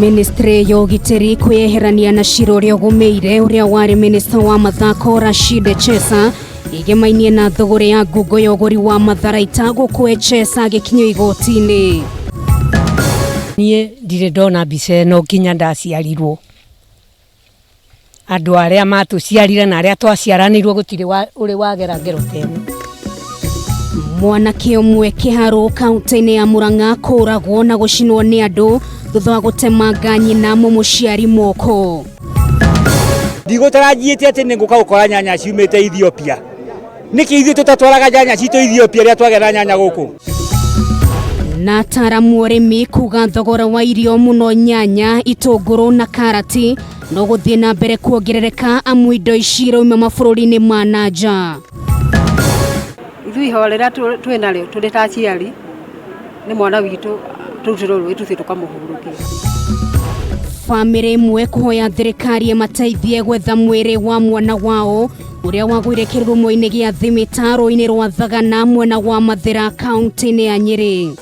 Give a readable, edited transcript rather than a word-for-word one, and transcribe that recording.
Ministry ya ũgitĩri kwĩyeherania na cira ũrĩa ũgũmĩire ũrĩa warĩ minista wa mathako Rashid Echesa igemainie na thũgũrĩ ya ngungo ya ũgũri wa matharaita gũkũ Echesa agĩkinyio igoti-inĩ. Niĩ ndirĩ ndona mbica ĩno nginya ndaciarirwo. Andũ arĩa matũciarire na arĩa twaciaranĩirwo gũtirĩ ũrĩ wagera ngero ta ĩno. Mwanake ũmwe Kĩharũ kaunti-inĩ ya Murang'a kũragwo na gũcinwo nĩ andũ thutha wa gũtemanga nyina mũmũciari moko. Ndigũtaranjiĩte atĩ nĩ ngũka gũkora nyanya ciumĩte Ethiopia. Nĩkĩ ithuĩ tũtatwaraga nyanya citũ Ethiopia rĩrĩa twagetha nyanya gũkũ? Na ataaramu ũrĩmi kuga thogora wa irio mũno nyanya, itũngũrũ na karati no gũthiĩ na mbere kuongerereka amu indo ici irauma mabũrũri-inĩ ma na nja. Ithuĩ ihoya rĩrĩa twĩ narĩo tũrĩ ta aciari nĩ mwana witũ tũrutĩrwo rũĩ tũthiĩ tũkamũhurũkie. Bamĩrĩ ĩmwe kũhoya thirikari ĩmateithie gwetha mwĩrĩ wa mwana wao ũrĩa wagũire kĩrurumo-inĩ gĩa thimita rũĩ-inĩ rwa Thagana mwena wa Mathĩra kaunti-inĩ ya Nyĩrĩ.